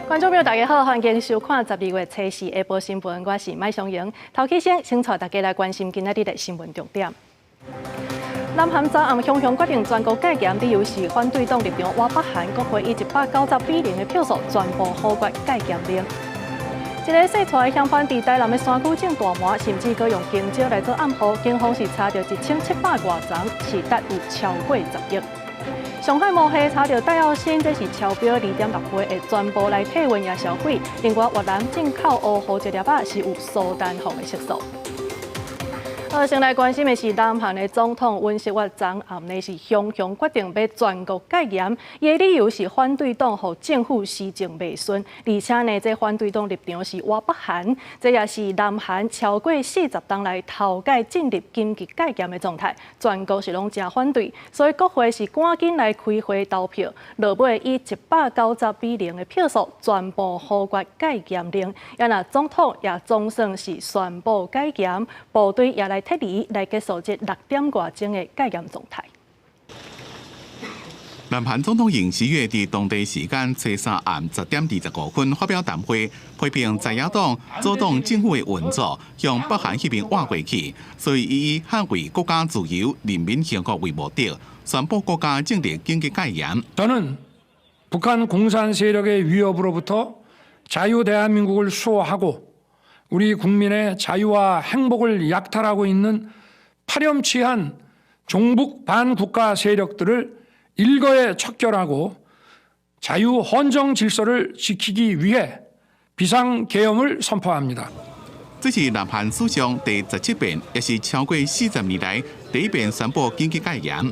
觀眾朋友，大家好，歡迎收看12月初四下晡新聞，我是麥尚瑩。頭起先，先帶大家來關心今仔日的新聞重點。南韓昨暗雄雄決定全國戒嚴，理由是反對黨立場倚北韓，國會以190比0的票數全部否決戒嚴令。一个細撮的嫌犯佇台南的山區種大麻，甚至閣用香蕉來做暗號，警方是查著1700外叢，市值有超過10億。上海毛蟹查著戴奧辛，這是超標2.6倍，會全部來退運也銷毀。另外，越南進口烏胡椒粒仔是有蘇丹紅的色素。好，先來關心的是南韓的總統尹錫悅昨暗呢是雄雄決定欲全國戒嚴，伊的理由是反對黨予政府施政袂順，而且呢，這反對黨立場是倚北韓，這也是南韓超過40冬來頭擺進入緊急戒嚴的狀態，全國是攏誠反對，所以國會是趕緊來開會投票，落尾以190比0的票數全部否決戒嚴令，啊若總統也總算是宣布解嚴，部隊也來撤離來結束這6點外鐘的戒嚴狀態。南韓總統尹錫悅佇當地時間初三暗10點25分發表談話，批評在野黨阻擋政府的運作，向北韓彼邊倚過去，所以伊以捍衛國家自由、人民幸福為目的，宣布國家進入緊急戒嚴。 저는 북한 공산 세력의 위협으로부터 자유 대한민국을 수호하고 우리 국민의 자유와 행복을 약탈하고 있는 파렴치한 종북 반국가 세력들을 일거에 척결하고 자유 헌정 질서를 지키기 위해 비상계엄을 선포합니다. 這是南韓史上第17遍，也是超過40年來第一遍宣布緊急戒嚴。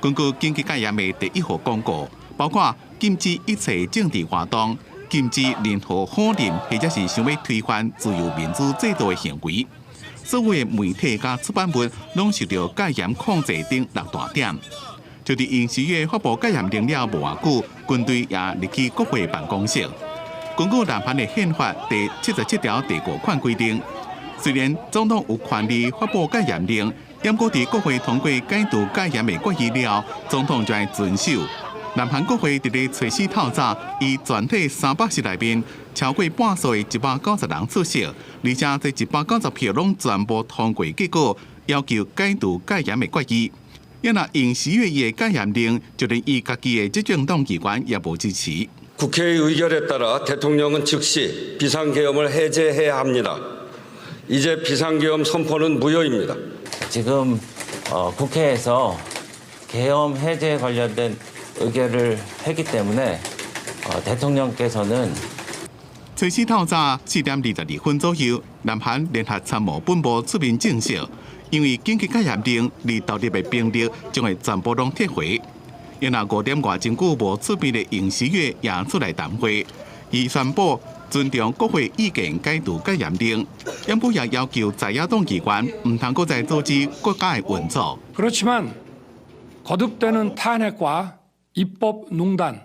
根據緊急戒嚴的第一號公告，包括禁止一切政治活動，禁止任何否認或者是想欲推翻自由民主制度的行為。所有的媒體佮出版物攏受著戒嚴控制等六大點。就佇尹錫悅發布戒嚴令了無偌久，軍隊也入去國會辦公室。根據南韓的憲法第77條第五款規定，雖然總統有權利發布戒嚴令，毋過佇國會通過解除戒嚴的決議了，總統就愛遵守。南韓國會佇咧初四透早，以全體300席內面超過半數的190人出席，而且這190票攏全部通過結果，要求解除戒嚴的決議。啊若尹錫悅伊的戒嚴令，就連伊家己的執政黨議員也無支持。 국회의 의결에 따라 대통령은 즉시 비상계엄을 해제해야 합니다. 이제 비상계엄 선포는 무효입니다. 지금 국회에서 계엄 해제 관련된 의결을 했기 때문에 대통령께서는 初四透早4點22分左右，南韓聯合參謀本部出面證實，因為緊急戒嚴令而投入的兵力將會全部攏撤回。啊若5點外鐘久無出面的尹錫悅也出來談話，伊宣布尊重國會意見解除戒嚴令，毋過也要求在野黨議員毋通閣再阻止國家的運作。 그렇지만 거듭되는 탄핵과 입법 농단,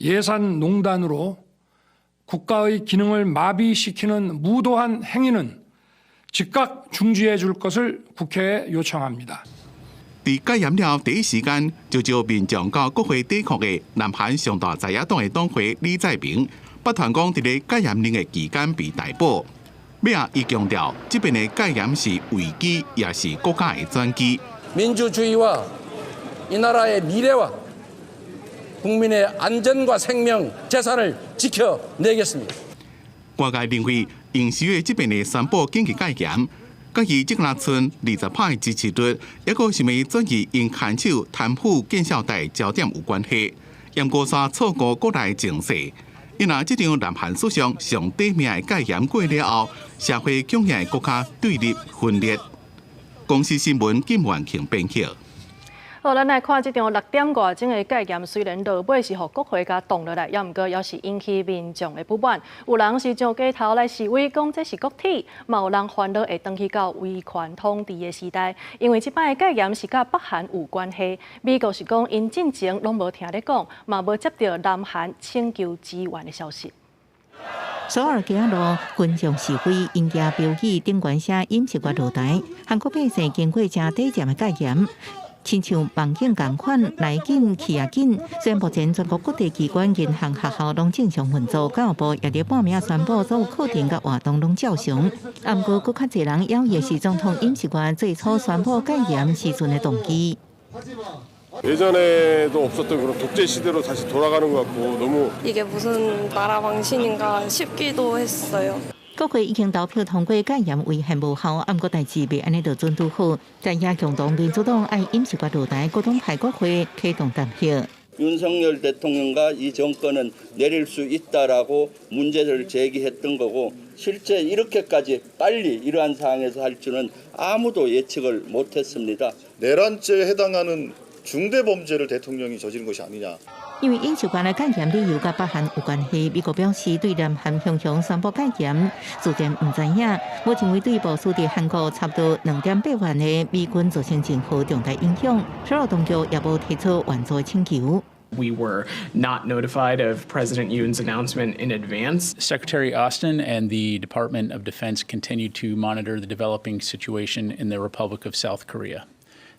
예산 농단으로 국가의 기능을 마비시키는 무도한 행위는 즉각 중지해 줄 것을 국회에 요청합니다. 佇戒嚴了第一時間就召民眾到國會抵抗的南韓上大在野黨的黨魁李在明，不斷講佇咧戒嚴令的期間被逮捕。尾仔伊強調，這遍的戒嚴是危機，也是國家的轉機。 민주주의와 이 나라의 미래와 국민의 안전과 생명, 재산을 지켜내겠습니다. 外界認為，尹錫悅這遍的宣布緊急戒嚴，佮伊這若賰20%的支持率，抑閣是欲轉移𪜶牽手貪腐見效貸焦點有關係。毋過煞錯估國內情勢，啊若這場南韓史上上短命的戒嚴過了後，社會恐會閣較對立分裂。公視新聞金元慶編輯。好，咱來看這場6點外鐘的戒嚴，雖然落尾是予國會共擋落來，也毋過猶是引起民眾的不滿。有人是上街頭來示威，講這是國恥；嘛有人煩惱會轉去到威權統治的時代，因為這擺的戒嚴是佮北韓有關係。美國是講𪜶進前攏無聽咧講，嘛無接著南韓請求支援的消息。首爾街仔路群眾示威，𪜶舉標語頂懸寫尹錫悅落台。韓國百姓經過誠短暫的戒嚴。親像夢境仝款，來緊去也緊。雖然目前全國各地機關、銀行、學校攏正常運作，教育部也佇半暝宣布所有課程佮活動攏照常。毋過，閣較濟人猶豫是總統尹錫悅最初宣布戒嚴時陣的動機。 예전에도 없었던 그런 독재 시대로 다시 돌아가는 것 같고 너무 이게 무슨 나라 망신인가 싶기도 했어요. 國會已經投票通過戒嚴違憲無效，毋過代誌袂按呢就準拄好。在野共同民主黨愛尹錫悅落台，各黨派國會啟動彈劾。 윤석열 대통령과 이 정권은 내릴 수 있다라고 문제를 제기했던 거고 실제 이렇게까지 빨리 이러한 상황에서 할 줄은 아무도 예측을 못했습니다. 내란죄에 해당하는 중대 범죄를 대통령이 저지른 것이 아니냐. 因為尹錫悅的戒嚴理由佮北韓有關係，美國表示對南韓雄雄宣布戒嚴，自然毋知影，無認為對部署佇韓國差不多2.8萬的美軍造成任何重大影響。首爾當局也無提出援助請求。 We were not notified of President Yoon's announcement in advance. Secretary Austin and the Department of Defense continue to monitor the developing situation in the Republic of South Korea.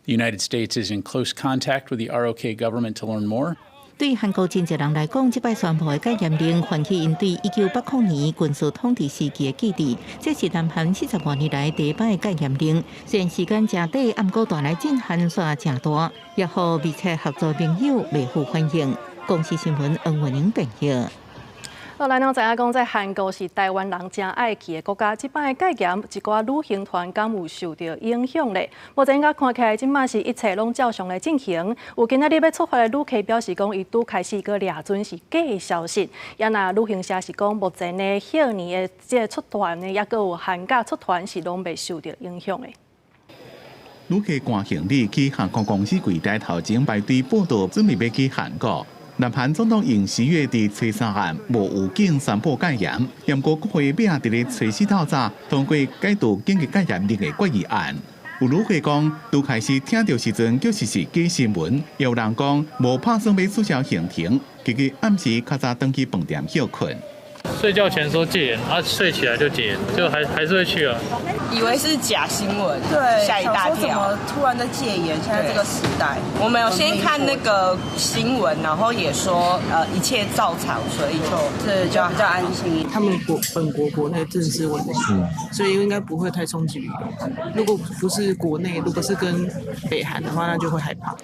The United States is in close contact with the ROK government to learn more. 對韓國真濟人來講，這擺宣布的戒嚴令喚起𪜶對1980年軍事統治時期的記憶。這是南韓40外年來第一擺戒嚴令，雖然時間誠短，毋過帶來震撼煞誠大，也予密切合作盟友袂赴反應。公視新聞黃文玲編譯。好，咱攏知影講，這韓國是台灣人誠愛去的國家。這擺戒嚴，一寡旅行團敢有受著影響咧？目前佮看起來，這馬是一切攏照常來進行。有今仔日欲出發的旅客表示講，伊拄開始閣掠準是假消息。也若旅行社是講，目前的賀年的這个出團呢，猶閣有寒假出團是攏袂受著影響的。旅客趕行李去航空公司櫃台頭前排隊報到，準備欲去韓國。南韓總統尹錫悅佇初三暗無預警宣布戒嚴，毋過國會尾仔佇咧初四透早通過解除緊急戒嚴令的決議案。有旅客講，拄開始聽著時陣，確實是假新聞。有人講無拍算欲取消行程，其實暗時較早轉去飯店歇睏。睡覺前說戒嚴，啊睡起來就解嚴，就還是會去啊。以為是假新聞，嚇一大跳。怎麼突然在戒嚴？現在這個時代，我們有先看那個新聞，然後也說一切照常，所以就比較安心。他們國本國國內政治問題，所以應該不會太衝擊旅遊。如果不是國內，如果是跟北韓的話，那就會害怕。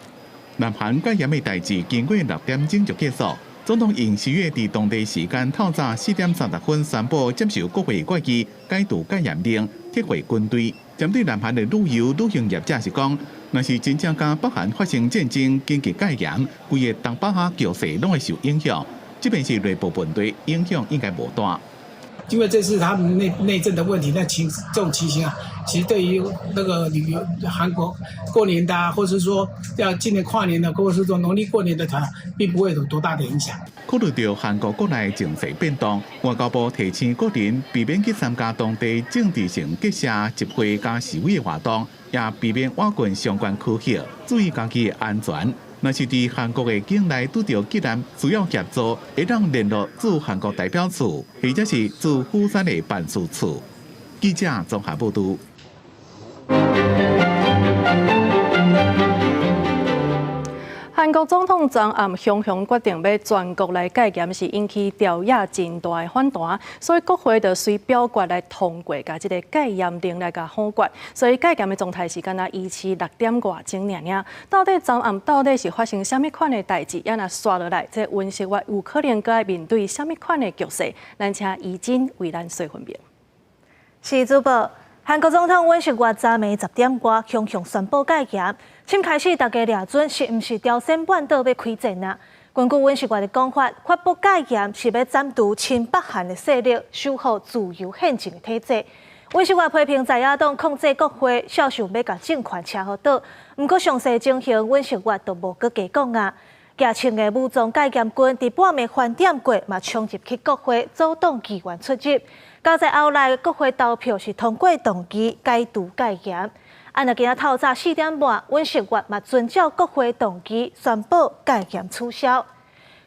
南韓戒嚴的代誌經過6點鐘就結束。總統尹錫悅佇當地時間透早4點30分宣布接受國會決議，解除戒嚴令，撤回軍隊。針對南韓的旅遊旅行業者是講，若是真正佮北韓發生戰爭、緊急戒嚴，規个東北亞局勢攏會受影響。這邊是內部問題，影響應該無大。因為這是他們內政的問題，那這種情形啊，其實對於那個旅遊韓國過年的，啊，或者是說要今年跨年的，或者是說農曆過年的團，並不會有多大的影響。考慮到韓國國內情勢變動，外交部提醒國人避免去參加當地政治性結社集會佮示威的活動，也避免倚近相關區域，注意家己的安全。若是佇韓國的境內拄著急難，需要協助，會當聯絡駐韓國代表處，或者是駐釜山的辦事處。記者綜合報導。韓國總統昨暗雄雄決定欲全國來戒嚴，是引起朝野真大的反彈，所以國會就隨表決來通過，共這个戒嚴令來共否決。所以戒嚴的狀態是敢若維持6點外鐘爾爾。到底昨暗到底是發生啥物款的代誌？也若紲落來，這尹錫悅有可能閣愛面對啥物款的局勢？咱請怡真為咱說分明。是主播。韓國總統尹錫悅昨暝10點外雄雄宣布戒嚴，先開始大家掠準是毋是朝鮮半島欲開戰啊？根據尹錫悅的講法，發布戒嚴是欲斬除親北韓的勢力，守護自由憲政的體制。尹錫悅批評在野黨控制國會，肖想欲共政權車予倒。毋過詳細情形，尹錫悅都無閣加講啊。舉槍的武裝戒嚴軍佇半暝翻點過，嘛衝入去國會，阻擋議員出入。佳哉後來，國會投票是通過動議解除戒嚴。啊，若今仔透早4點半，尹錫悅嘛遵照國會動議宣布戒嚴取消。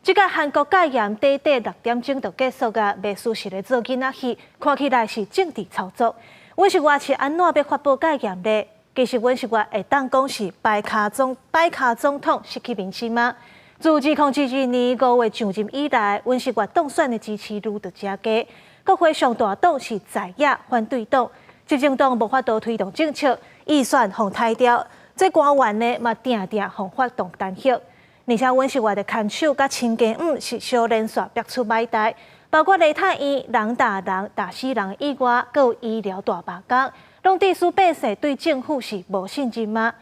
這個韓國戒嚴短短6點鐘就結束啊，袂輸是咧做囡仔戲，看起來是政治操作。尹錫悅是按怎欲發布戒嚴呢？其實尹錫悅會當講是擺跤總統失去民心嗎？自2022年5月上任以來，尹錫悅當選的支持率就誠低。國會上大黨是在野反對黨，執政黨無法度推動政策，預算予刣掉，這官員呢嘛定定予發動彈劾。而且尹錫悅的牽手佮親家母是小連續爆出䆀代，包括梨泰院人打人打死人意外，閣有醫療大罷工，攏致使百姓對政府是無信任嗎？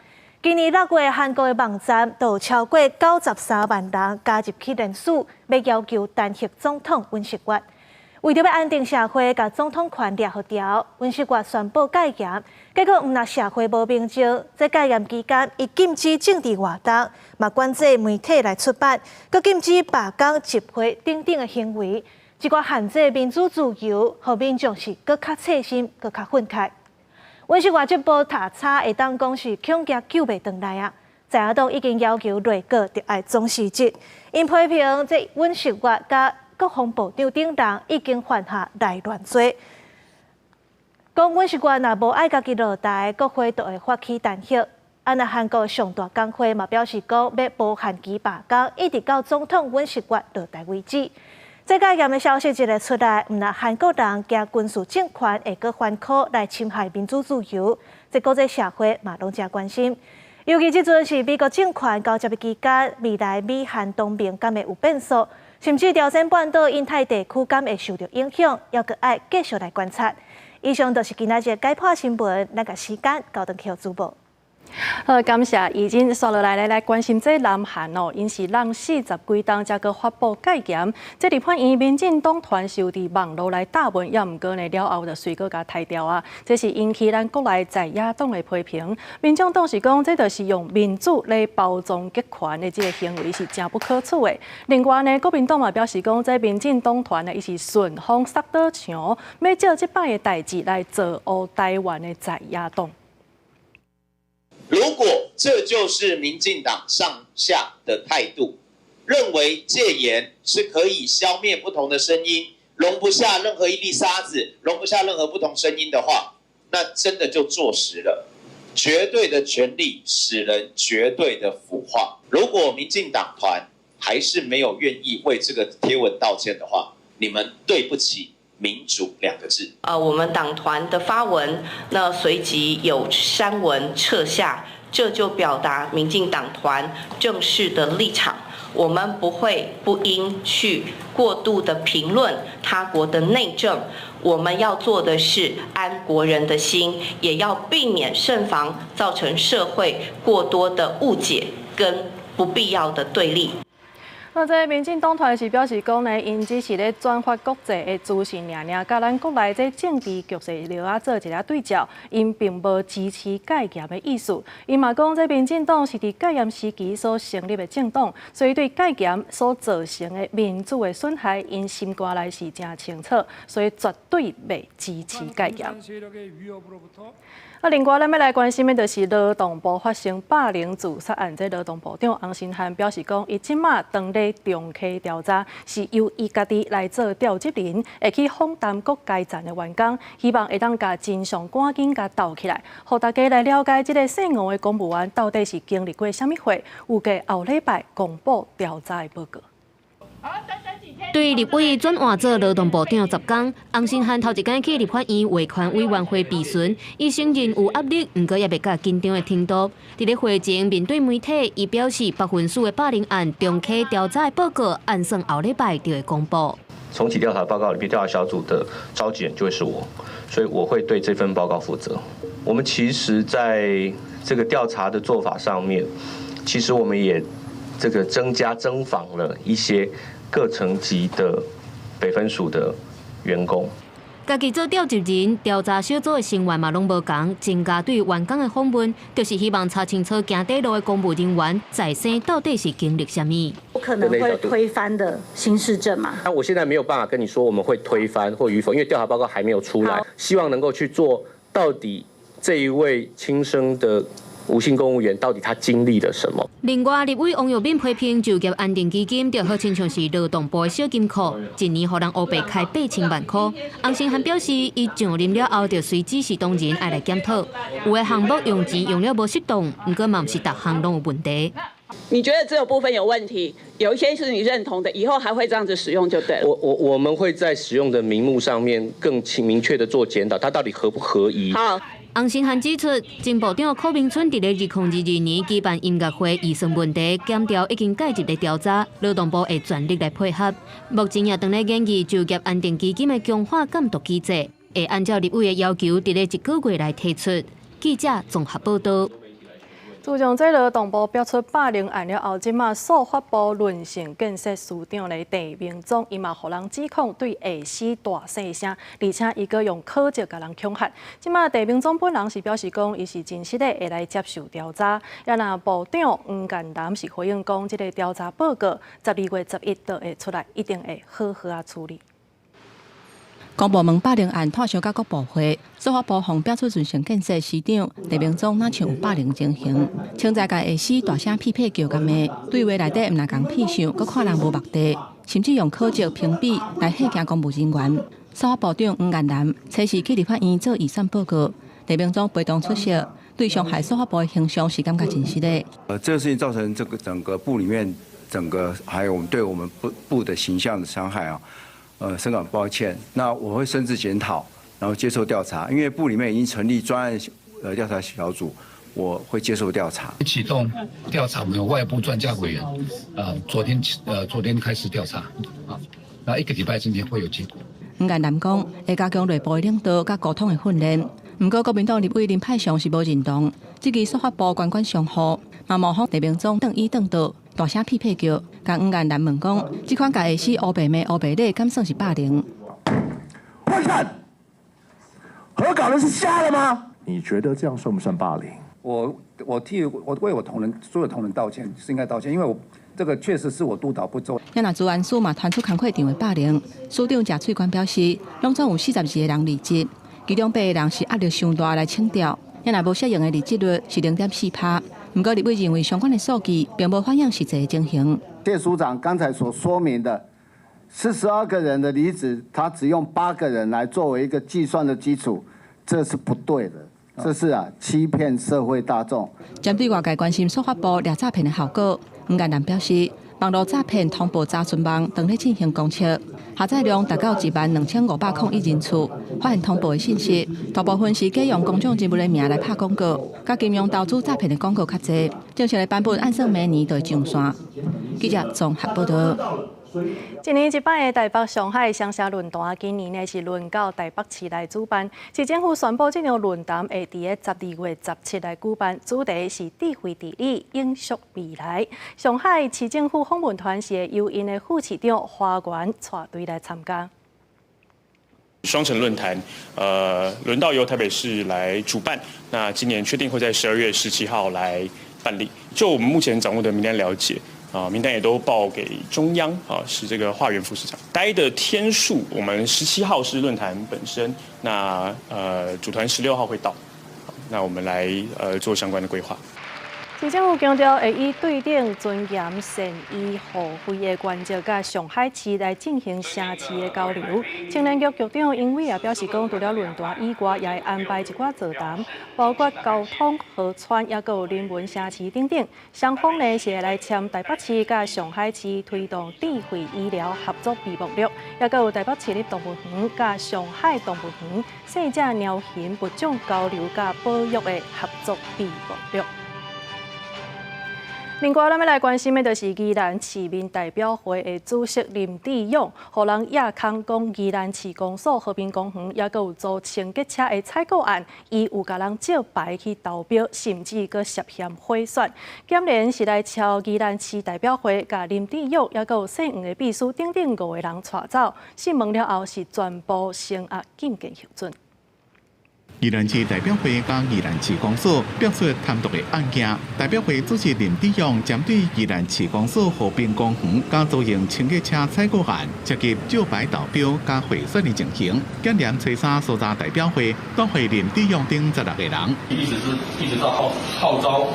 今年6月，韓國的網站就有超過93萬人加入去聯署，欲要求彈劾總統尹錫悅。為著欲安定社會，共總統權掠予牢，尹錫悅宣布戒嚴，結果毋但社會無平靜，這戒嚴期間，伊禁止政治活動，嘛管制媒體來出版，閣禁止罷工、集會等等的行為，這寡限制民主自由，予民眾是閣較切心，閣較憤慨。尹錫悅這步踏差會當講是恐驚救袂轉來啊！在野黨已經要求內閣著愛總辭職，𪜶批評這尹錫悅佮國防部長等人已經犯下內亂罪。講尹錫悅若無愛家己落台，國會就會發起彈劾。啊，若韓國上大工會嘛表示講，欲無限期罷工，一直到總統尹錫悅落台為止。這戒嚴的消息一个出來，毋但韓國人驚軍事政權會閣翻箍來侵害民主自由，這國際社會嘛攏誠關心。尤其這陣是美國政權交接的期間，未來美韓同盟敢會有變數，甚至朝鮮半島、印太地區敢會受著影響，猶閣愛繼續來觀察。以上就是今仔日解破新聞，咱共時間交轉去予主播。好，感謝已經紲落來來關心這南韓哦，𪜶是人40幾冬才閣發布戒嚴，這立法院民進黨團受佇網路來貼文，猶毋過呢了後就隨閣共刣掉啊！這是引起咱國內在野黨的批評。民眾黨是講，這就是用民主來包裝極權的這个行為是誠不可取的。另外呢，國民黨嘛表示講，這民進黨團呢，伊是順風捒倒牆，欲藉這擺的代誌來造烏台灣的在野黨。如果這就是民進黨上下的態度，認為戒嚴是可以消滅不同的聲音，容不下任何一粒沙子，容不下任何不同聲音的話，那真的就坐實了，絕對的權力使人絕對的腐化。如果民進黨團還是沒有願意為這個貼文道歉的話，你們對不起民主兩個字。我們黨團的發文，那隨即有刪文撤下，這就表達民進黨團正式的立場。我們不會不應去過度的評論他國的內政，我們要做的是安國人的心，也要避免慎防造成社會過多的誤解跟不必要的對立。那這民進黨團是表示講呢，𪜶只是咧轉發國際的資訊，爾爾，佮咱國內這政治局勢著愛做一下對照，𪜶並無支持戒嚴的意思。𪜶嘛講，這民進黨是佇戒嚴時期所成立的政黨，所以對戒嚴所造成的民主的損害，𪜶心肝內是誠清楚，所以絕對袂支持戒嚴。啊，另外，咱欲來關心的就是勞動部發生霸凌自殺案。這勞動部長洪申翰表示講，伊這馬當咧重啟調查，是由伊家己來做調集人，會去訪談各階層的員工，希望會當共真相趕緊共兜起來，予大家來了解這个姓吳的公務員到底是經歷過啥物貨，預計後禮拜公布調查的報告。對立委轉換做勞動部長10工，洪申翰頭一工去立法院維權委員會備詢，伊承認有壓力，毋過猶未到緊張的程度。佇咧會前面對媒體，伊表示北分署的霸凌案重啟調查的報告，按算後禮拜就會公布。重啟調查報告裡面，調查小組的召集人就會是我，所以我會對這份報告負責。我們其實在這個調查的做法上面，其實我們也這個增加偵訪了一些各層級的北分署的員工。家己做調集人，調查小組的成員嘛攏無仝，增加對員工的訪問，就是希望查清楚行短路的公務人員在先到底是經歷啥物。有可能會推翻的新市政嘛？那我現在沒有辦法跟你說我們會推翻或與否，因為調查報告還沒有出來，希望能夠去做到底這一位輕生的吳姓公務員到底他經歷了什麼？另外，立委王育敏批評就業安定基金，就好親像是勞動部的小金庫，一年予人烏白開8000萬箍。洪申翰表示，伊上任了後，就隨指示同仁愛來檢討，有的項目用錢用了無適當，毋過嘛毋是逐項攏有問題。你覺得這個部分有問題，有一些是你認同的，以後還會這樣子使用就對了。我們會在使用的名目上面更清明確的做檢討，它到底合不合宜？好。洪申翰指出，前部長柯銘春佇咧2022年舉辦音樂會預算問題，檢調已經介入咧調查，勞動部會全力來配合。目前也正咧研議就業安定基金的強化監督機制，會按照立委的要求，佇咧一個月內提出。記者綜合報道。自從這勞動部爆出霸凌案了後，這馬數發部崙城建設司長咧鄭明宗，伊嘛予人指控對下司大細聲，而且伊閣用口舌共人恐嚇。這馬鄭明宗本人是表示講，伊是真實的會來接受調查。也若部長黃建南是回應講，這个調查報告12月11就會出來，一定會好好仔處理。公部門霸凌案拖燒到國部會，司法部予爆出崙城建設司長鄭明宗若像有霸凌情形，稱在共下司大聲屁屁叫共罵，對話內底毋但共瞥相，閣看人無目地，甚至用口舌評比來嚇驚公務人員。司法部長黃建南初四去立法院做預算報告，鄭明宗陪同出席，對傷害司法部的形象是感覺真失禮。這個事情造成這個整個部裡面整個還有我們對我們部的形象的傷害啊。深感抱歉。那我會深自檢討，然後接受調查。因為部裡面已經成立專案調查小組，我會接受調查。啟動調查，我們有外部專家委員，昨天開始調查，啊，那一個禮拜之內會有結果。黃建南講，會加強內部的領導佮溝通的訓練。毋過國民黨立委林派祥是無認同，這支司法部官官相護，嘛模仿鄭明宗轉椅轉桌，大聲屁屁叫，共黃建南問講，這款共下司烏白罵烏白咧，敢算是霸凌？混蛋！何搞的是瞎了嗎？你覺得這樣算不算霸凌？我替我為我同仁所有同仁道歉，是應該道歉，因為我這個確實是我督導不周。也若資安司嘛傳出工課場的霸凌，司長謝翠娟表示，攏總有42個人離職，其中8個人是壓力傷大來請調。也若無適應的離職率是0.4趴。毋過立委認為相關的數據並無反映實際的情形。謝署長剛才所說明的42個人的離職，他只用八個人來作為一個計算的基礎，這是不對的，這是啊欺騙社會大眾。針對外界關心司法部掠詐騙的效果，黃建南表示，網路詐騙通報查詢網正咧進行公測，下載量達到12501人次，發現通報的信息，大部分是假用公眾人物的名來拍廣告，佮金融投資詐騙的廣告較濟。正式的版本按算明年就會上線。記者綜合報道。一年一擺的台北上海雙城論壇，今年呢是輪到台北市來主辦。市政府宣布，這場論壇會佇咧12月17來舉辦，主題是智慧治理，永續未來。上海市政府訪問團是會由𪜶的副市長華源帶隊來參加。雙城論壇，輪到由台北市來主辦。那今年確定會在12月17號來辦理。就我們目前掌握的名單了解。啊，名單也都報給中央啊，是這個華源副市長待的天數，我們17號是論壇本身，那組團16號會到，那我們來做相關的規劃。市政府強調會以對等、尊嚴、善意、互惠的原則，佮上海市來進行城市的交流。青年局局長英偉也表示講，除了論壇以外，也會安排一寡座談，包括交通、河川，抑閣有人文城市等等。雙方呢是會來簽台北市佮上海市推動智慧醫療合作備忘錄，抑閣有台北市立動物園佮上海動物園細隻貓熊物種交流佮保育的合作備忘錄。另外，咱欲來關心的就是宜蘭市民代表會的主席林志勇，予人掖空講宜蘭市公所和平公園，抑閣有租清潔車的採購案，伊有共人借牌去投標，甚至閣涉嫌賄選。檢聯是來抄宜蘭市代表會，共林志勇，抑閣有姓黃的秘書等等五個人帶走，訊問了後是全部聲押禁見核准。宜蘭市代表會佮宜蘭市公所爆出貪瀆的案件，代表會主席林志勇針對宜蘭市公所和平公園佮租用清潔車採購案，涉及招牌投標佮賄選的情形，檢驗初三搜查代表會，黨會林志勇等16個人。一直是一直到號召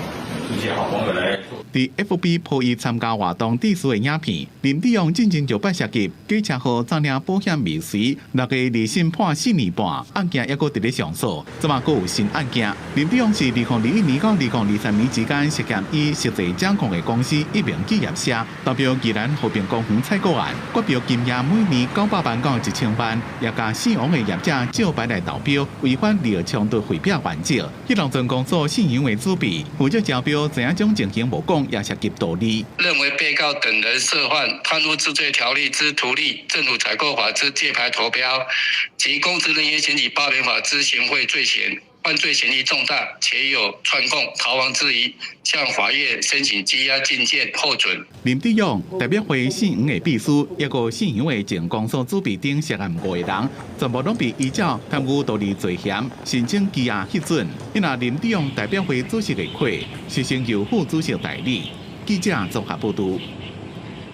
這些好朋友來。佇 FB 鋪伊參加活動致辭的影片，林志勇進前就捌涉及假車禍詐領保險未遂，六個二審判4年半，案件猶閣佇咧上訴，這馬閣有新案件。林志勇是2021年到2023年之間涉嫌以實際掌控的公司一名企業社投標宜蘭和平公園採購案，決標金額每年900萬到1000萬，也共死亡的業者照牌來投標，違反利益衝突回避原則。彼當陣公所姓楊的主筆負責招標，知影種情形無講，也涉及道理。認為被告等人涉犯貪污治罪條例之圖利、政府採購法之借牌投標及公職人員選舉罷免法之行賄罪嫌，犯罪嫌疑重大，且有串供、逃亡之疑，向法院申請羈押禁見獲准。林志勇代表會姓黃的秘書，抑閣姓楊的前公所主筆等涉案五個人，全部攏被依照貪污圖利罪嫌申請羈押核准。若林志勇代表會主席的會，實行由副主席代理。記者綜合報導。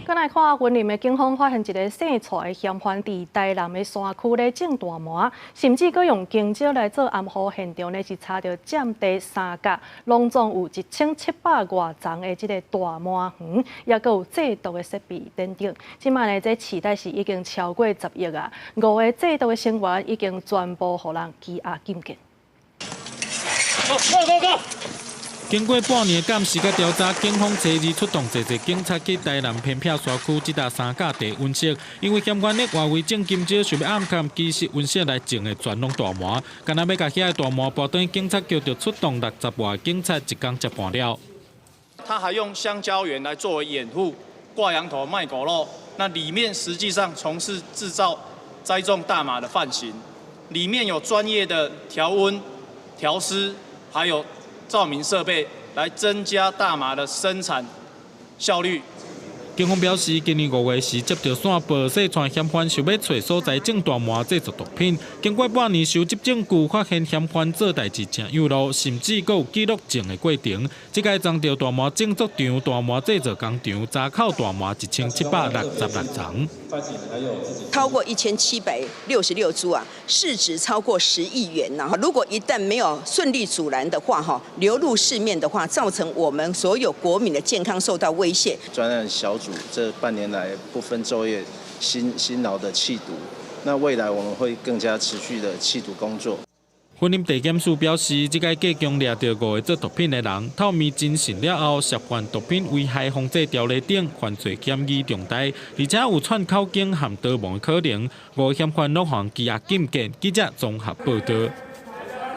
閣來看，雲林的警方發現一个姓蔡的嫌犯佇台南的山區咧種大麻，甚至閣用香蕉來做暗號，現場呢是查著佔地3甲，攏總有1700外叢的這个大麻園，抑閣有製毒的設備等等。這擺呢，這市值是已經超過10億啊！五个製毒的成員已經全部予人羈押禁見。 Go go go！經過半年的監視佮調查，警方初二出動濟濟警察去台南偏僻山區這搭3甲地溫室，因為嫌犯咧外圍種香蕉，想欲暗崁其實溫室來種的全攏大麻，敢若欲共遐个大麻搬轉，警察局就出動60外警察，一工才搬了。他還用香蕉園來作為掩護，掛羊頭賣狗肉，那裡面實際上從事製造、栽種大麻的犯行，裡面有專業的調溫、調濕，還有照明設備來增加大麻的生產效率。警方表示，今年5月時接著線報，姓蔡嫌犯想欲揣所在種大麻製作毒品。經過半年收集證據，發現嫌犯做代誌誠有路，甚至閣有記錄種的過程。這擺贓著大麻種作場、大麻製造工廠，查扣大麻1766叢。超過1766株啊，市值超過10億元呐！如果一旦沒有順利阻攔的話，哈，流入市面的話，造成我們所有國民的健康受到威脅。專案小組這半年來不分晝夜辛勞的緝毒，那未來我們會更加持續的緝毒工作。雲林地檢署表示，這擺計共掠著五个做毒品的人，透面偵訊了後，涉犯毒品危害防制條例等犯罪嫌疑重大，而且有串口供和逃亡的可能，五个嫌犯攏予羈押禁見。記者綜合報導。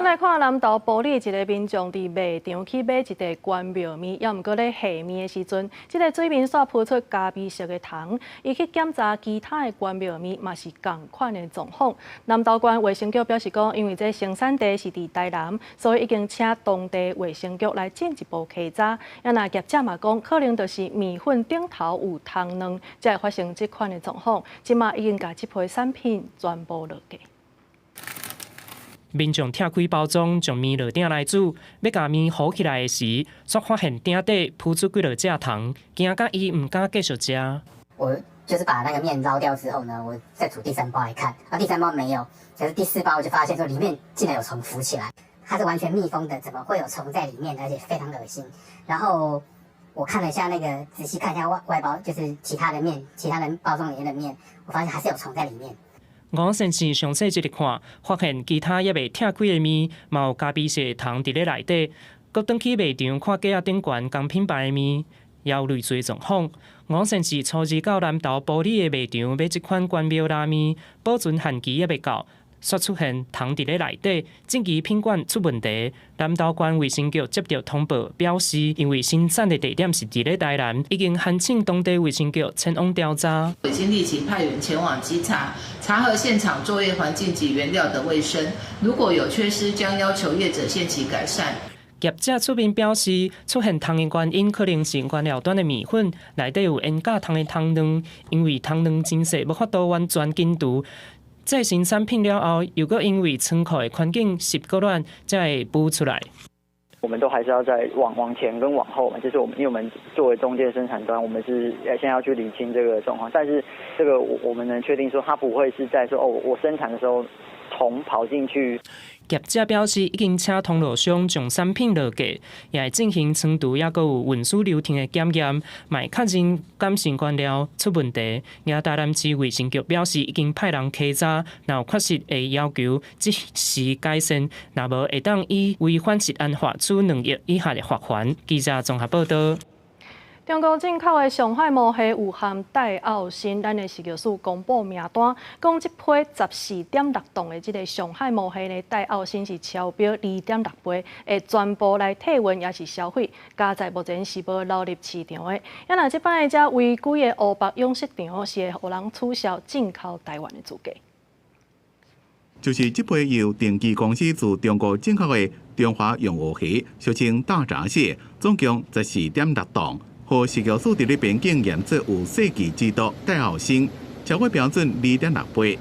來看南投埔里一个民眾佇賣場去買一塊關廟麵，猶毋過咧下麵的時陣，這个水面煞浮出咖啡色的蟲。伊去檢查其他的關廟麵，嘛是仝款的狀況。南投縣衛生局表示講，因為這生產地是佇台南，所以已經請當地衛生局來進一步稽查。啊，若業者嘛講，可能就是麵粉頂頭有蟲卵，才會發生這款的狀況。這馬已經共這批產品全部落架。民眾拆開包裝，將麵落鼎來煮，欲共麵和起來的時，煞發現鼎底浮出幾落隻蟲，驚甲伊毋敢繼續食。我就是把那個麵撈掉之後呢，我再煮第三包來看，啊，第三包沒有，可是第四包我就發現說裡面竟然有蟲浮起來，它是完全密封的，怎麼會有蟲在裡面？而且非常噁心。然後我看了一下那個，仔細看一下外包，就是其他的麵，其他的包裝裡面的麵，我發現還是有蟲在裡面。吳先生詳細一看，發現其他猶未拆開的麵，嘛有咖啡色蟲佇咧內底。閣轉去賣場看架仔頂懸仝品牌的麵，也有類似的狀況。吳先生初二到南投埔里的賣場買這款關廟拉麵，保存限期猶未到，煞出現蟲佇咧內底，質疑品管出問題。南投縣衛生局接著通報，表示因為生產的地點是佇咧台南，已經函請當地衛生局前往調查。已經立即派員前往稽查，查核現場作業環境及原料的衛生，如果有缺失，將要求業者限期改善。業者出面表示，出現蟲的原因可能是原料端的麵粉內底有煙甲蟲的蟲卵，因為蟲卵真細，無法度完全根除。製成產品了後，又閣因為倉庫的環境濕閣暖，才會孵出來。我們都還是要再往前跟往後嘛，就是我們因為我們作為中介生產端，我們是現在要去理清這個狀況，但是這個我們能確定說，它不會是在說哦，我生產的時候蟲跑進去。業者表示，已經請通路商將產品落架，也會進行倉儲，抑閣有運輸流程的檢驗，嘛會確認感染原料出問題。而台南市衛生局表示，已經派人稽查，若有確實會要求即時改善，若無會當以違反食安法處2億以下的罰鍰。記者綜合報道。中國進口的上海魔蝦有含戴奧辛，咱的食藥署公布名單，講這批14.6磅的這个上海魔蝦呢，戴奧辛是超標2.6倍，會全部來退運抑是銷毀。佳哉目前是無流入市場的。啊若這擺這違規的烏目養殖場是會予人取消進口台灣的資格。就是這批由定基公司自中國進口的中華洋蚵蝦，俗稱大閘蟹，總共14.6磅。予食藥署佇咧邊境驗出有世紀之毒戴奧辛，超過標準2.6倍。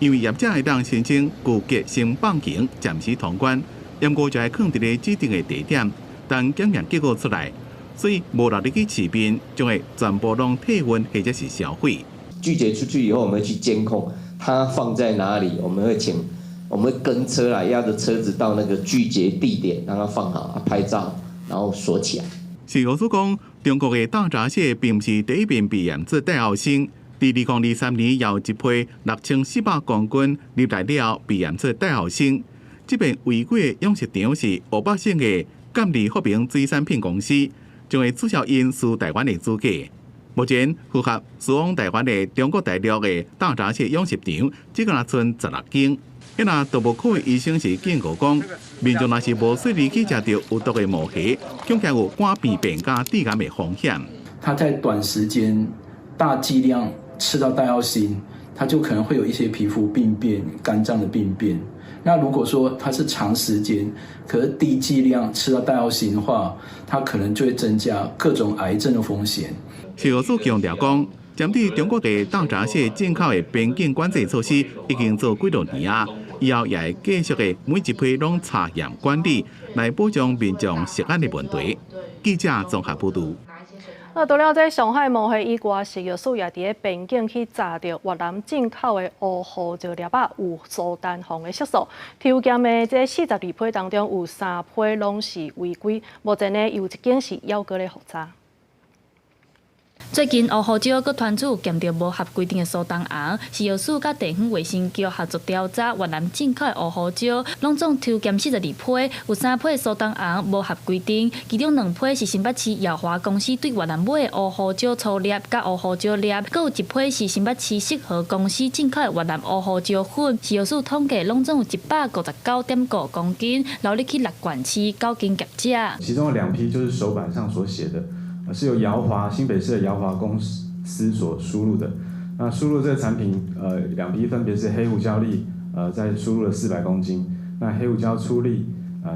因為業者會當申請具結先放行，暫時通關，毋過就愛囥佇咧指定的地點，等檢驗結果出來，所以無落入去市面，將會全部攏退運或者是銷毀。拒絕出去以後，我們會去監控它放在哪裡，我們會請，我們會跟車來，押著車子到那個拒絕地點，讓它放好，拍照，然後鎖起來。食藥署講，中國的大閘蟹並毋是第一遍被驗出戴奧辛，佇2023年有一批6400公斤入來了後被驗出戴奧辛。這遍違規的養殖場是湖北省的贛利福明水產品公司，將會註銷𪜶輸台灣的資格。目前符合輸往台灣的中國大陸的大閘蟹養殖場，只閣賰16間。彼動物科的醫生是警告講，民眾若是無細膩去食著有毒的魔蝦，恐驚有肝病變佮致癌的風險。他在短時間大劑量吃到戴奧辛，他就可能會有一些皮膚病變、肝臟的病變。那如果說他是長時間，可是低劑量吃到戴奧辛的話，他可能就會增加各種癌症的風險。食藥署強調講，針對中國的大閘蟹進口的邊境管制措施已經做幾多年啊，以後也會繼續的每一批攏查驗管理，來保障民眾食安的問題。記者綜合報導。啊，除了這上海魔蝦以外，食藥署也佇咧邊境去查著越南進口的烏胡椒粒仔有蘇丹紅的色素，抽檢的這42批當中有3批攏是違規，目前呢有一間是猶閣咧複查。最近烏胡椒閣傳出檢著無合規定的蘇丹紅，食藥署佮地方衛生局合作調查越南進口的烏胡椒，攏總抽檢42批，有3批蘇丹紅無合規定，其中2批是新北市耀華公司對越南買的烏胡椒粗粒佮烏胡椒粒，閣有1批是新北市適合公司進口的越南烏胡椒粉。食藥署統計，攏總有159.5公斤流入去6縣市9間業者。其中有2批就是手板上所寫的。是由耀華新北市的耀華公司所輸入的。那輸入這個產品，2批分別是黑胡椒粒，在輸入了400公斤，那黑胡椒粗粒，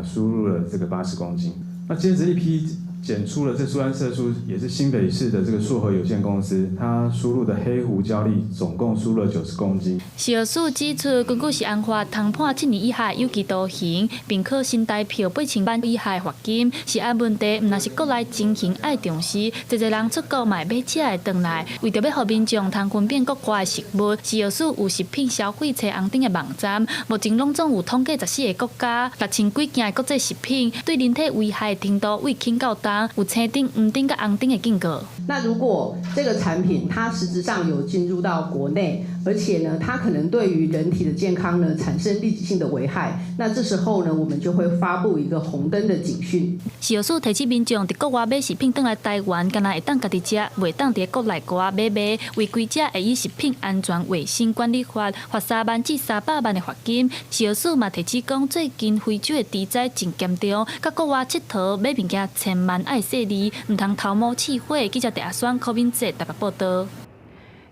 輸入了這個80公斤。那接著一批檢出了這蘇丹色素，也是新北市的這個碩和有限公司，它輸入的黑胡椒粒總共輸入了90公斤。食藥署指出，根據食安法，通判7年以下有期徒刑，並科新台票8000萬以下罰金。食安問題毋但是國內情形愛重視，濟濟人出國嘛會買食的轉來，為著欲予民眾通分辨國外食物，食藥署有食品消費冊紅頂的網站，目前攏總有統計14个國家6000幾件的國際食品，對人體危害程度為輕到重，有青燈、黃燈佮紅燈的警告。那如果這個產品它實質上有進入到國內，而且呢，它可能對於人體的健康呢產生立即性的危害，那這時候呢，我們就會發布一個紅燈的警訊。食藥署提醒民眾，佇國外買食品轉來台灣，敢若會當家己食，袂當佇國內外買賣。違規者會依食品安全衛生管理法罰3萬至300萬的罰金。食藥署嘛提醒講，最近非洲的豬災真嚴重，佮國外𨑨迌買物件千萬愛細膩，毋通頭毛試火。記者鄭阿雙、柯敏哲台北報導。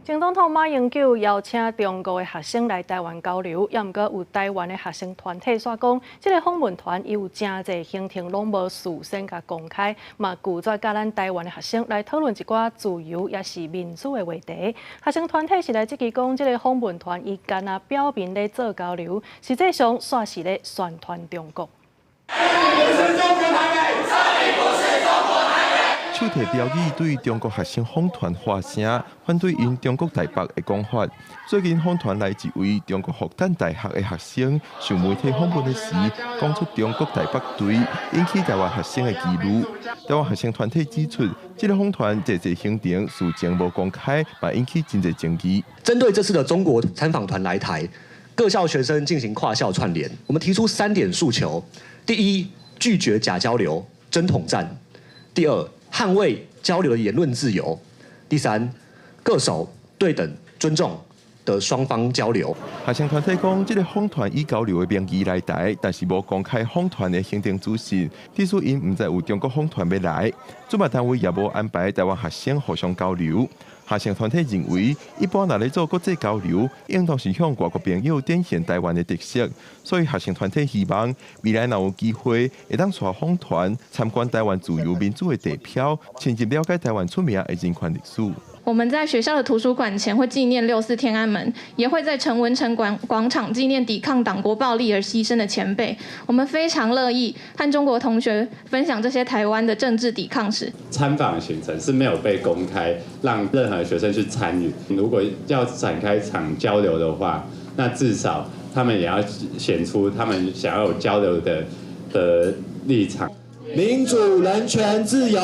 前總統馬英九邀請中國的學生來台灣交流，也毋過有台灣的學生團體煞講，這個訪問團伊有誠濟行程攏無事先共公開，嘛拒絕佮咱台灣的學生來討論一寡自由抑是民主的話題。學生團體是來質疑講，這個訪問團伊干焦表面咧做交流，實際上煞是咧宣傳中國。手提標語對中國學生訪團發聲，反對𪜶中國台北的講法。最近訪團來一位中國復旦大學的學生，受媒體訪問的時，講出中國台北隊引起台灣學生的疑慮。台灣學生團體指出，這個訪團濟濟行程事前無公開，嘛引起真濟爭議。針對這次的中國參訪團來台，各校學生進行跨校串聯，我們提出三點訴求：第一，拒絕假交流、真統戰；第二，捍衛交流的言論自由。第三，恪守對等尊重的雙方交流。學生團體講，這個訪團以交流的名義來台，但是無公開訪團的行程資訊，致使𪜶毋知有中國訪團欲來，主辦單位也無安排台灣學生互相交流。學生團體認為，一般若咧做國際交流，應當是向外國朋友展現台灣的特色，所以學生團體希望未來若有機會，會當帶訪團參觀台灣自由民主的地標，深入了解台灣出名的人權歷史。我們在學校的圖書館前會紀念六四天安門，也會在陳文成廣場紀念抵抗黨國暴力而犧牲的前輩。我們非常樂意和中國同學分享這些台灣的政治抵抗史。參訪行程是沒有被公開，讓任何學生去參與。如果要展開一場交流的話，那至少他們也要顯出他們想要有交流的立場。民主、人權、自由，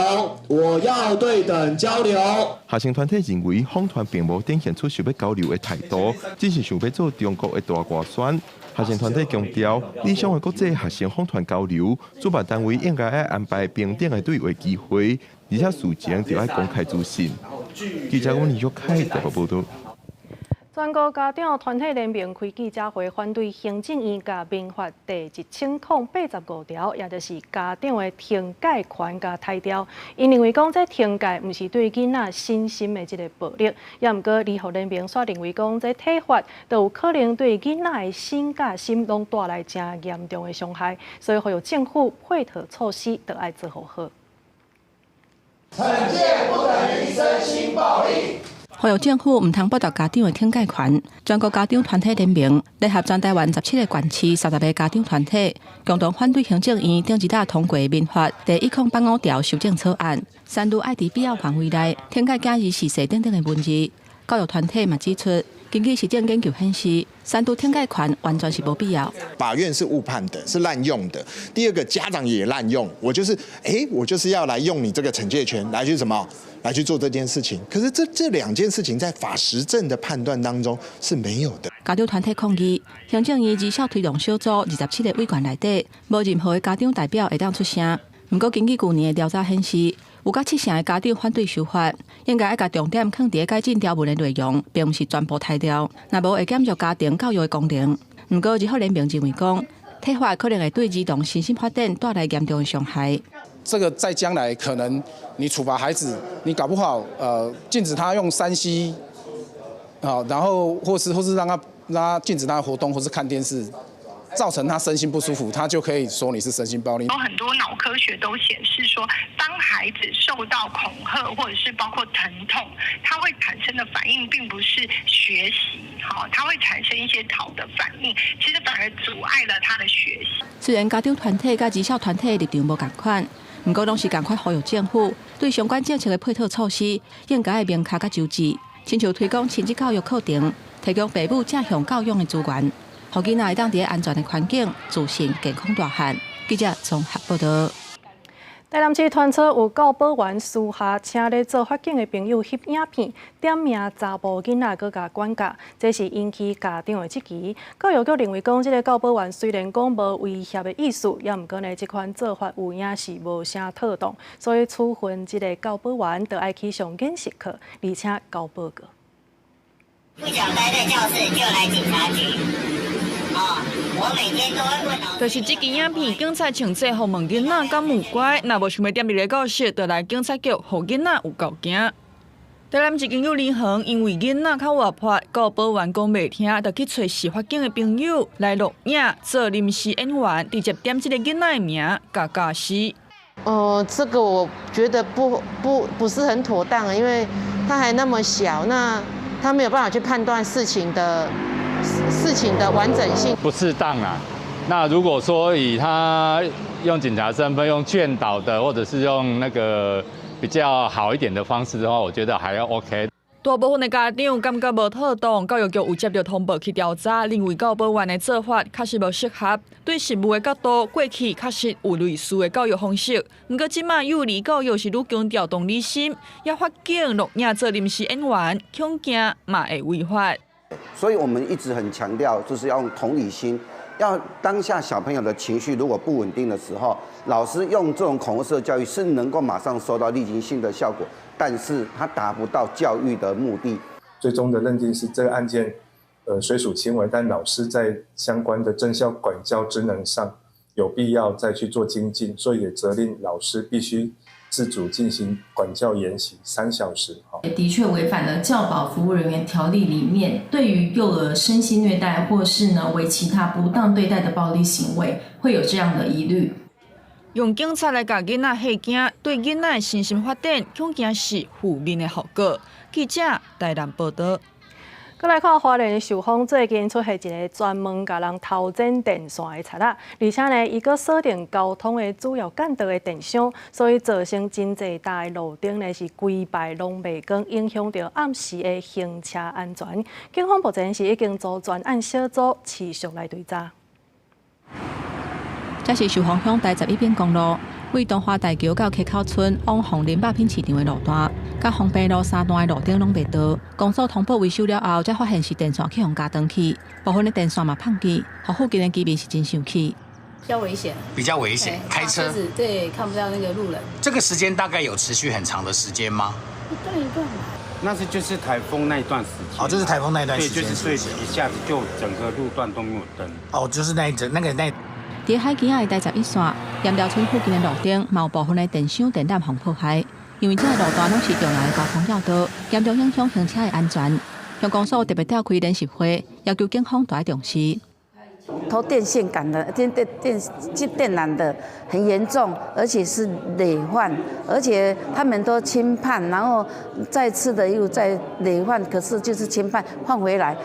我要對等交流。學生團體認為，訪團並無展現出想欲交流的態度，只是想欲做中國的大外宣。學生團體強調，理想的國際學生訪團交流，主辦單位應該愛安排平等的對話機會，而且事前就愛公開資訊。記者阮李玉凱台北報導。全國家長團體聯名開記者會，反對行政院共民法第1085條，也就是家長的懲戒權共裁掉。𪜶認為講，這懲戒毋是對囡仔身心的這個暴力，也毋過兒福聯盟煞認為講，這體罰都有可能對囡仔的身佮心攏帶來誠嚴重的傷害，所以呼籲政府配套措施都愛做好好。懲戒不等於身心暴力。呼籲政府毋通剝奪家長的懲戒權。全國家長團體聯盟聯合全台灣17個縣市30個家長團體，共同反對行政院頂一禮通過民法第1085條修正草案，刪除愛佇必要範圍內懲戒囝兒視勢等等的文字。教育團體嘛指出，根據實證研究顯示，刪除懲戒權完全是無必要。法院是誤判的，是濫用的。第二個，家長也濫用，我就是，我就是要來用你這個懲戒權來去什麼，來去做這件事情。可是這兩件事情在法實證的判斷當中是沒有的。家長團體抗議，行政院兒少推動小組27個委員內底，無任何的家長代表會當出聲。毋過根據舊年的調查顯示，有逾七成的家長反對修法，應該愛共重點放佇改進條文的內容，並毋是全部裁掉。若無會減弱家庭教育的功能。毋過兒福聯盟認為講，體罰可能會對兒童身心發展帶來嚴重的傷害。這個在將來可能你處罰孩子，你搞不好禁止他用3C，然後或是讓他禁止他活動，或是看電視。造成他身心不舒服，他就可以說你是身心暴力。有很多腦科學都顯示說，當孩子受到恐嚇或者是包括疼痛，他會產生的反應並不是學習，他會產生一些逃的反應，其實反而阻礙了他的學習。雖然家長團體佮兒少團體立場無仝款，毋過攏是仝款呼籲政府對相關政策的配套措施應該愛明確佮周至，親像推廣親子教育課程，提供父母正向教養的資源。予囡仔會當佇安全的環境，自信健康大漢。記者綜合報導。台南市傳出有教保員私下請咧做法警的朋友翕影片，點名查埔囡仔，閣共管教，這是引起家長的質疑。教育局認為講，這個教保員雖然講無威脅的意思，也毋過呢，這款做法有影是無啥妥當，所以處分這個教保員著愛去上演習課，而且交報告。不想待在教室就來警察局。我每天都會問老師。就是這支影片，警察穿制服問囡仔敢有乖，若無想欲踮佇咧教室，就來警察局，予囡仔有夠驚。台南一間幼兒園因為囡仔較活潑，教保員講袂聽，就去揣司法警的朋友來錄影做臨時演員，直接點這个囡仔的名，共教死。這個我覺得不是很妥當，因為他還那麼小，那他沒有辦法去判斷事情的完整性。不適當啊。那如果說以他用警察身份用勸導的，或者是用那個比較好一點的方式的話，我覺得還要 OK。大部分的家長感覺無妥當，教育局有接著通報去調查，認為教保員的做法確實無適合。對實務的角度，過去確實有類似的教育方式。毋過這馬幼兒教育是愈強調同理心，也法警錄影做臨時演員，恐驚嘛會違法。所以我們一直很強調，就是要用同理心。要當下小朋友的情緒如果不穩定的時候，老師用這種恐嚇式教育是能夠馬上收到立即性的效果，但是他達不到教育的目的。最終的認定是這個案件，雖屬輕微，但老師在相關的政教管教職能上有必要再去做精進，所以也責令老師必須自主進行管教研習3小時。也的確違反了教保服務人員條例裡面對於幼兒身心虐待或是呢為其他不當對待的暴力行為，會有這樣的疑慮。用警察來共囡仔嚇驚，對囡仔的身心發展恐驚是負面的後果。記者台南報導。閣來看花蓮壽豐最近出現一个專門共人偷剪電線的賊仔，而且呢，伊閣鎖定交通的主要幹道的電箱，所以造成真濟搭的路燈呢是規擺攏袂光，影響著暗時的行車安全。警方目前是已經組專案小組持續來追查。這是壽豐鄉第11丙公路，位東華大橋到溪口村往鳳林肉品市場的路段，佮方便路三段的路燈攏袂著。公所通報維修了後，才發現是電線去予夾斷去，部分的電線嘛碰去，予附近的居民是真生氣。比較危險，比較危險，開車對，看不到那個路人。這個時間大概有持續很長的時間嗎？一段一段。那是就是颱風那一段時間。哦，就是颱風那一段時間。對，就是所以一下子就整個路段都沒有燈。哦，就是那一整那個那。佇海墘仔的第11線，鹽寮村附近的路燈，嘛有部分的電箱電纜予破壞。因為這個路段攏是重要的交通要道，嚴重影響行車的安全。鄉公所特別召開聯席會，要求警方大重視。偷電線桿的、電電電電纜的很嚴重，而且是累犯，而且他們都輕判，然後再次的又再累犯，可是就是輕判放回來，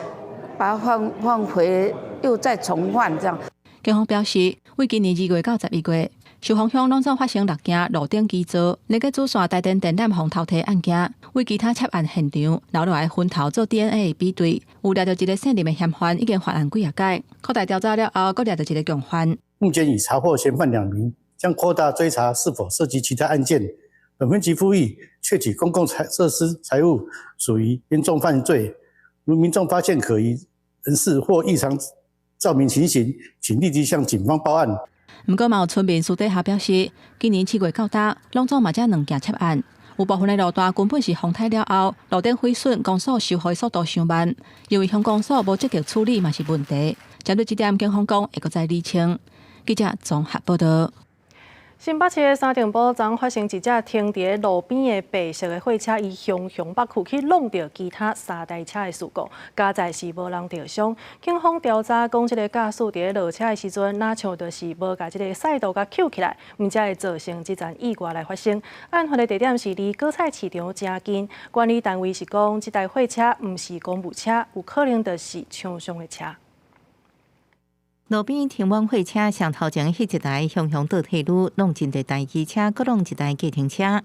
把它放回又再重犯這樣。警方表示，為今年2月到12月，壽豐鄉攏總發生6件路頂機座、連結主線台電電纜予偷提案件，為其他窃案現場留落來分頭做 DNA 比對，有掠著一个姓林的嫌犯已經犯案幾仔擺，擴大調查了後，閣掠著一个共犯。目前已查獲嫌犯2名，將擴大追查是否涉及其他案件。本分局呼籲，竊取公共財設施財物屬於嚴重犯罪，如民眾發現可疑人士或異常照明情形，請立即向警方報案。毋過嘛有村民私底下表示，今年7月到今，攏總嘛才2件窃案，有部分的路段根本是風颱了後，路頂毀損，公所修復的速度傷慢，因為鄉公所無積極處理嘛是問題。針對這點，警方講會閣再釐清。記者綜合報導。新北市的三重埔昨發生一隻停佇路邊的白色的貨車，伊雄雄北去去挵著其他3台車的事故，佳哉是無人著傷。警方調查講，這个駕駛佇咧落車的時陣，若像就是無共這个賽道共抾起來，毋才會造成這樁意外來發生。案發的地點是離果菜市場誠近，管理單位是講，這台貨車毋是公務車，有可能就是廠商的車。路邊停滿貨車，上頭前彼一台雄雄倒退嚕，挵真濟台機車，閣挵一台計程車。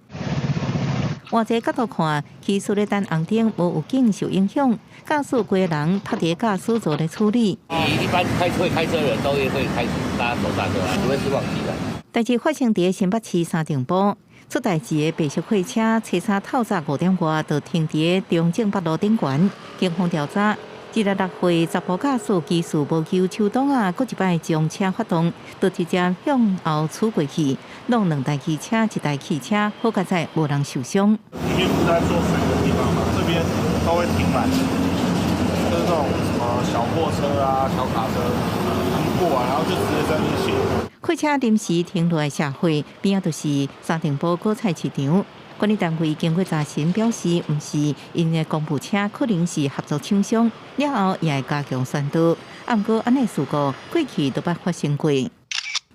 換一个角度看，起始咧等紅燈，無有警受影響，駕駛規人趴佇駕駛座咧處理。一般開會開車的人都會開始拉手剎車，除非是忘記了。代誌發生佇新北市三重埔，出代誌的白色貨車，初三透早5點外就停佇中正北路頂懸，警方調查。一个6歲查埔駕駛技術無求手擋啊，閣一擺將車發動，就直接向後駛過去，挵2台機車、1台汽車，好佳哉無人受傷。裡面不是在做水的地方嗎？這邊都會停滿，就是這種什麼小貨車啊、小卡車，他們過完，然後就直接在那邊卸貨。貨車臨時停落來卸貨，邊仔就是三重埔果菜市場。管理單位經過查詢表示，毋是𪜶的公務車，可能是合作廠商，了後也會加強宣導。啊，毋過按呢事故過去都捌發生過。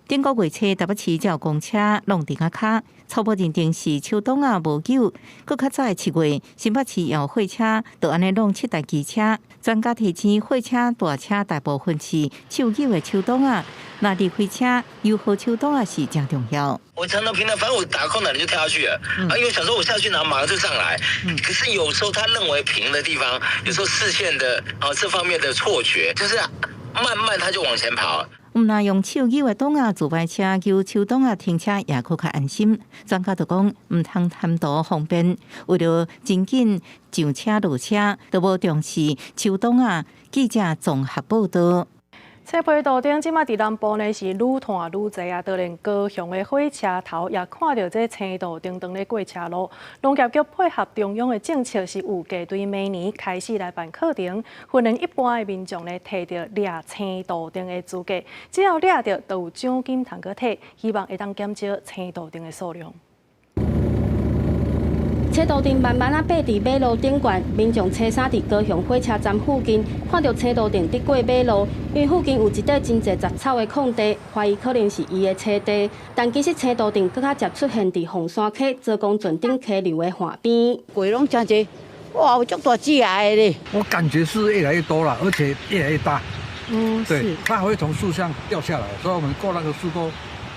頂個月初，台北市有公車挵釘仔跤，初步認定是手擋仔無扭。閣較早的7月，新北市有貨車就按呢挵七台機車。專家提醒，貨車、大車大部分是手扭的手擋仔，若離開車，扭好手擋仔是誠重要。我常常平常，反正我打空檔你就跳下去了，啊，因為想說我下去，然後馬上就上來。可是有時候他認為平的地方，有時候視線的啊這方面的錯覺，就是慢慢他就往前跑。毋若用手扭的擋仔自排車扭手擋仔停車也閣較安心。專家就講，毋通貪圖方便，為著真緊上車落車，都無重視手擋仔。記者綜合報道。青皮杜鵑這馬佇南部呢是愈湠愈濟啊！當然高雄的火車頭也看著這青杜鵑當咧過車路。農業局配合中央的政策，是預計對明年開始來辦課程，訓練一般的民眾呢，提著掠青杜鵑的資格，只要掠著，就有獎金通閣提，希望會當減少青杜鵑的數量。青杜鵑慢慢仔爬佇馬路頂懸，民眾初三佇高雄火車站附近看著青杜鵑佇過馬路，因為附近有一塊真濟雜草的空地，懷疑可能是伊的棲地。但其實青杜鵑閣較捷出現佇鳳山溪、左公圳頂溪流的岸邊。過攏誠濟，哇，有足大隻的咧！我感覺是越來越多了，而且越來越大。對，它還會從樹上掉下來，所以我們過那個樹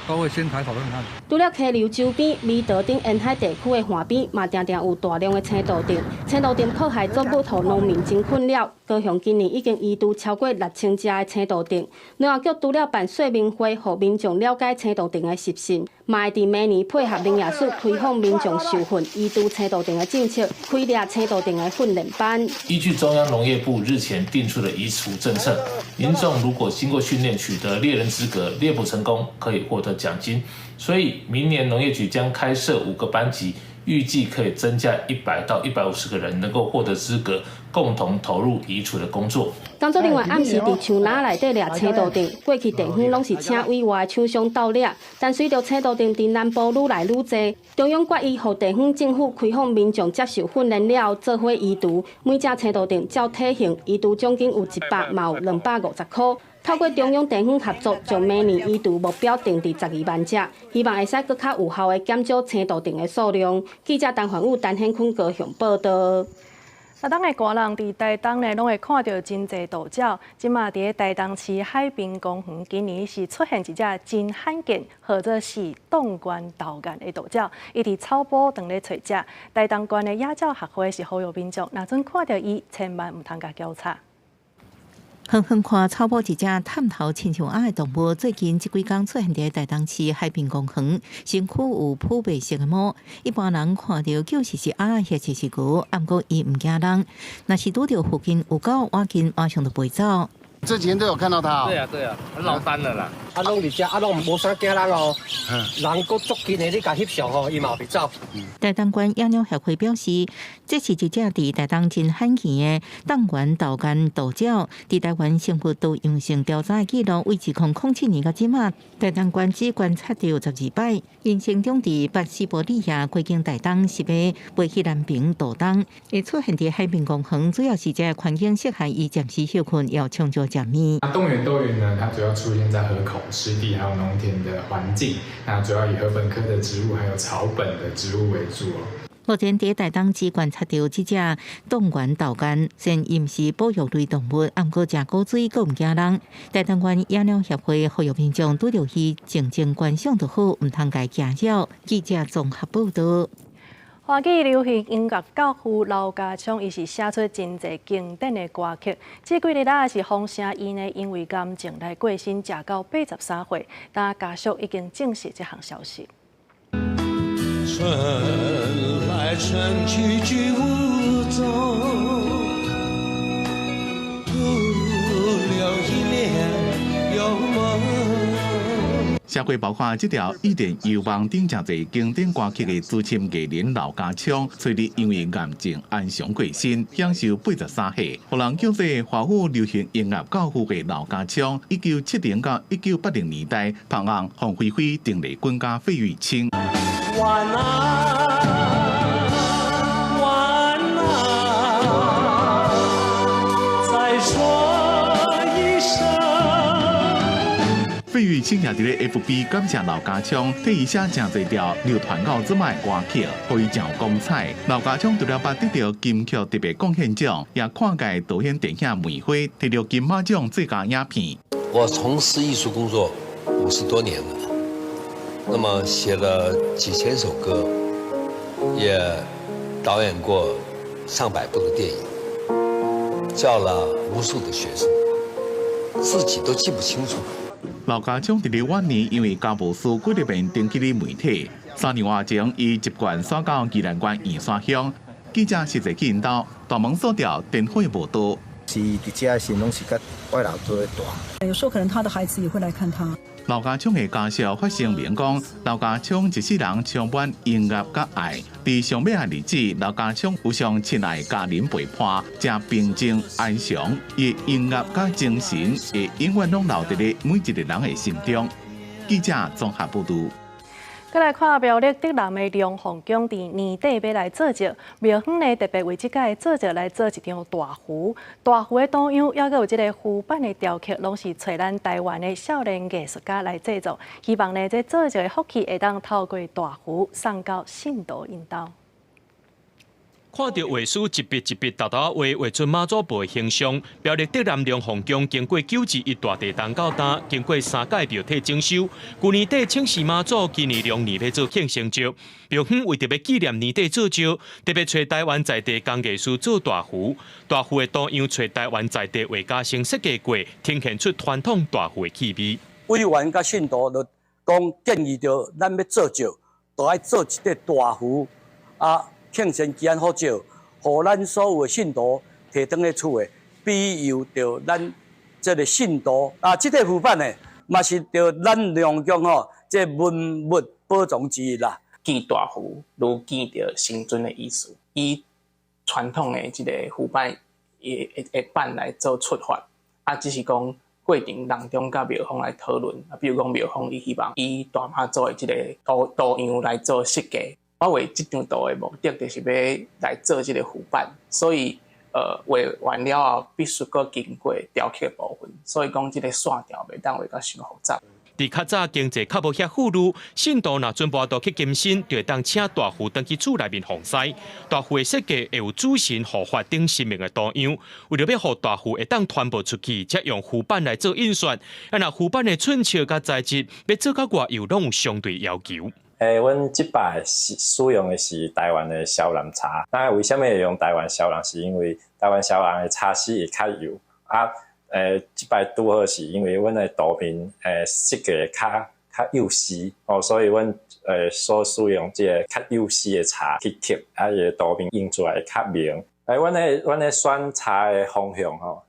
都會先抬頭看看。除了溪流周邊、彌陀頂沿海地區的岸邊，嘛定定有大量的青杜鵑。青杜鵑破壞作物，予農民真困擾。高雄今年已經移除超過6000隻的青杜鵑。農業局除了辦說明會，予民眾了解青杜鵑的習性，嘛會佇明年配合林業署開放民眾受訓移除青杜鵑的政策，開掠青杜鵑的訓練班。依據中央農業部日前定出的移除政策，民眾如果經過訓練取得獵人資格，獵捕成功可以獲得獎金。所以明年農業局將開設5個班級，預計可以增加100到150個人能夠獲得資格，共同投入移除的工作。工作人員暗時佇樹林內底掠青杜鵑，過去地方攏是請委外廠商鬥掠，但隨著青杜鵑佇南部愈來愈濟，中央決議予地方政府開放民眾接受訓練了後做伙移除，每隻青杜鵑照體型移除獎金有100，嘛有250箍。透過中央地方合作，將明年移除目標定佇12萬隻，希望會使閣較有效的減少青杜鵑的數量。記者陳焕武、陳顯坤高雄報道。啊，當个寒人佇台東呢，攏會看著真濟渡鳥。這馬佇咧台東市海濱公園，今年是出現一隻真罕見，號做是凍冠豆雁的渡鳥。伊佇草埔當咧揣食。台東縣的野鳥學會是呼籲民眾，若陣看著伊，千萬毋通共繳插。遠遠看草埔一隻探頭親像鴨的動物，最近這幾工出現佇台東市海濱公園，身軀有殕白色的毛，一般人看著就是是鴨或者是牛，毋過伊毋驚人，若是拄著附近有狗，倚近馬上就飛走。這幾天都有看到它。對啊對啊，落單了啦。啊，攏佇遮，啊，攏無啥驚人哦。人閣足近的，你共翕相吼，伊嘛袂走。台東縣野鳥協會表示，這是一隻佇台東真罕見的凍原豆雁渡鳥。佇台灣生物多樣性調查的記錄，為2007年到這馬，台東縣只觀察著12擺。𪜶生長佇北西伯利亞，過境台東是欲飛去南平渡冬，會出現佇海濱公園，主要是這個環境適合伊暫時歇睏，猶充足食物。凍原豆雁呢，它主要出現在河口、濕地還有農田的環境。那主要以禾本科的植物還有草本的植物為主哦。目前佇台東只觀察著這隻凍原豆雁，雖然伊毋是保育類動物，毋過誠古錐，閣毋驚人。台東縣野鳥協會呼籲民眾拄著伊靜靜觀賞就好，毋通共驚擾。記者綜合報道。華語流行音樂教父劉家昌，伊是寫出真濟經典的歌曲。這幾日來是風聲，伊呢因為癌症來過身，食到83歲，但家屬已經證實這項消息。春來春去俱無蹤，徒留一簾幽夢。社會包括這條一點幽夢頂誠濟經典歌曲的資深藝人劉家昌，昨日因為癌症安詳過身，享壽83歲。予人叫做華語流行音樂教父的劉家昌，1970到1980年代，拍紅鳳飛飛、鄧麗君佮費玉清。晚安。費玉清也佇咧 FB 感謝劉家昌，替伊寫誠濟條流傳到這擺歌曲，予伊誠有光彩。劉家昌除了捌得著金曲特別貢獻獎，也跨界導演電影《梅花》，摕著金馬獎最佳影片。我從事藝術工作50多年了，那麼寫了幾千首歌，也導演過上百部的電影，教了無數的學生，自己都記不清楚。劉家昌佇咧晚年因為家無事，幾日便登記咧媒體。3年外前，伊習慣徙到宜蘭縣員山鄉。記者實際見到大門鎖掉，電火無多。是佇遮時攏是佮外老做伙蹛。有時候可能他的孩子也會來看他。劉家昌的家屬發聲明講，劉家昌一世人充滿音樂佮愛。佇上尾的日子，劉家昌有上親愛家人陪伴，誠平靜安詳。伊的音樂佮精神會永遠攏留佇咧每一個人的心中。記者綜合報導。閣來看苗栗竹南的龍鳳宮，佇年底欲來做醮，廟方呢特別為這屆做醮來做一張大符，大符的圖樣，猶閣有這个符板的雕刻，攏是揣咱台灣的少年藝術家來製作，希望呢這做醮的福氣會當透過大符送到信徒𪜶兜。看著畫師一筆一筆沓沓畫，畫出媽祖婆的形象。苗栗竹南龍鳳宮經過9·21大地震到今，經過三屆廟體整修。舊年底請示媽祖，今年龍年欲做慶生醮。廟方為著欲紀念年底做醮，特別揣台灣在地工藝師做大符。大符的圖樣揣台灣在地畫家先設計過，呈現出傳統大符的氣味。委員佮信徒就講建議著，咱欲做醮，就愛做一塊大符啊。慶生吉安福醮，予咱所有的信徒提轉去厝的，庇佑著咱這个信徒啊！這塊符板呢，嘛是著咱龍宮吼，這文物保藏之一啦。見大符，如見著神尊的意思，以傳統的這个符板的板來做出發，啊，只是講過程當中佮廟方來討論，啊，比如講廟方伊希望以大媽祖的這个圖樣來做設計。我畫這張圖的目的就是欲來做這个符板，所以畫完了後必須閣經過雕刻的部分，所以講這个線條袂當畫甲傷複雜。佇較早經濟較無遐富裕，信徒若準無度去金身，就會當請大符轉去厝內面防災。大符的設計會有主神護法等神明的圖樣，為著欲予大符會當傳播出去，才用符板來做印刷。啊，若符板的寸尺佮材質，欲做較偌幼，攏有相對要求。阮這擺是使用的是台灣的蕭蘭茶。那為啥物會用台灣蕭蘭？是因為台灣蕭蘭的茶絲會較幼。啊，這擺拄好是因為阮的圖片設計較幼細哦，所以阮所使用這个較幼細的茶去刻，啊，伊的圖片印出來會較明。阮的選茶的方向吼，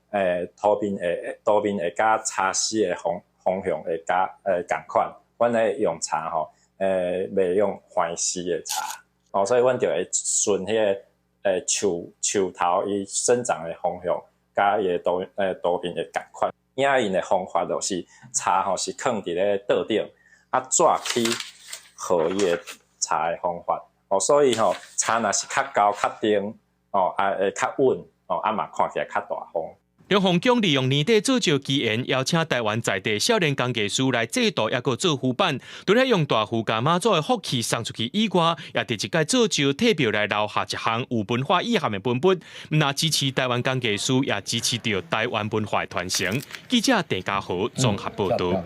圖片會佮茶絲的方向會佮仝款。阮咧用茶吼，袂用番絲的茶，哦，所以阮就會順彼个樹頭伊生長的方向，佮伊的圖片會仝款。影印的方法就是茶吼是囥佇咧桌頂，啊紙去予伊的茶的方法，哦，所以吼茶若是較厚較重，哦，啊會較穩，哦，啊嘛看起來較大方。龍鳳宮利用年底做醮機緣，邀請台灣在地少年工藝師來製圖，抑閣做符板。除了用大符共媽祖的福氣送出去以外，也佇這屆做醮替廟來留下一項有文化意涵的文物。毋但支持台灣工藝師，也支持著台灣文化的傳承。記者鄭家豪綜合報導。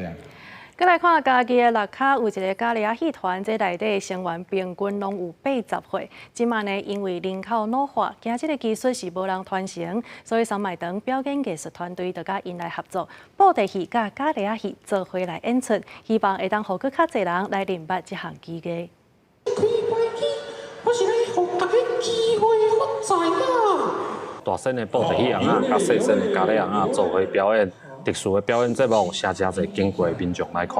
閣來看嘉義的蚋卡有一个咖喱仔戲團，這內底成員平均攏有80歲。這馬呢，因為人口老化，驚這个技術是無人傳承，所以三麥堂表演藝術團隊就佮𪜶來合作，布袋戲佮咖喱仔戲做伙來演出，希望會當予閣較濟人來認捌這項技藝。我是來予大家機會發財啊！大身的布袋戲尪仔，佮細身的咖喱尪仔做伙表演。特殊的表演節目，誠誠濟經過民眾來看。